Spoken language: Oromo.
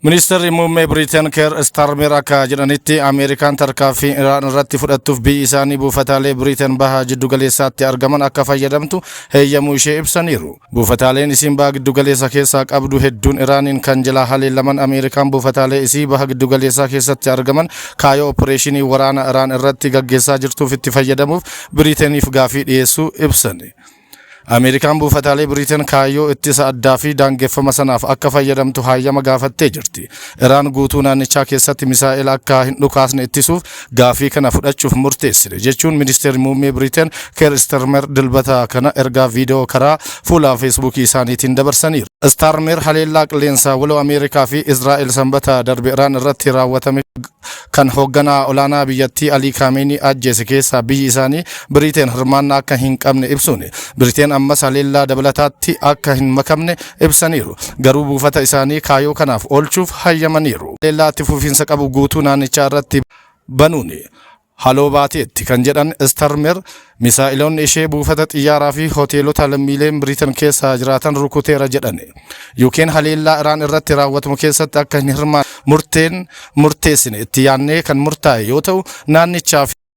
Ministeerri muummee Biriteen Keer Starmer akka jedhanitti, Ameerikaan tarkaanfii Iraan irratti fudhattuuf biyyi isaanii buufataalee Biriteen baha jiddugaleessaatti argaman akka fayyadamtu heeyyamuu ishee ibsaniiru. Buufataaleen isiin baha giddugaleessa keessaa qabdu hedduun Iraaniin kan jalaa haleelaman, Ameerikaan buufataalee isii baha giddugaleessaa keessatti argaman kaayoo opereeshinii waraana Iraan irratti gaggeessaa jirtuuf itti fayyadamuuf Biriiteeniif gaafii dhiyeessuu ibsan. Ameerikaan buufataalee Biriteen kaayyoo ittisa addaa fi daangeffama sanaaf akka fayyadamtu hayyama gaafattee jirti. Iraan guutuu naannichaa keessatti misaa'ela akka hin dhukaasne ittisuuf gaafii kana fudhachuuf murteessine jechuun ministeerri muummee Biriteen Keer Starmer Dilbata kana ergaa viidiyoo karaa fuula Feesbuukii isaaniitiin dabarsaniiru. Starmer haleellaa qilleensaa waloo Ameerikaa fi Israa'el Sanbata darbe Iraan irratti raawwatame kan hoogganaa olaanaa biyyattii Alii Kaameenii ajjeese keessaa biyyi isaanii Biriteen hirmaannaa akka hin qabne ibsuun, Biriteen ammas haleellaa dabalataatti akka hin makamne ibsaniiru. Garuu buufata isaanii kaayoo kanaaf oolchuuf hayyamaniiru. Haleellaa itti fufiinsa qabu guutuu naannichaa irratti banuun haloo baateetti kan jedhan Starmer, misaa'iloonni ishee buufata xiyyaaraa fi hoteelota lammiileen Biriteen keessa jiraatan rukuteera jedhan. UK'n haleellaa Iraan irratti raawwatamu keessatti akka hin hirmaanne murteen murteessine itti yaadnee kan murtaa'e yoo ta'u, naannichaa fi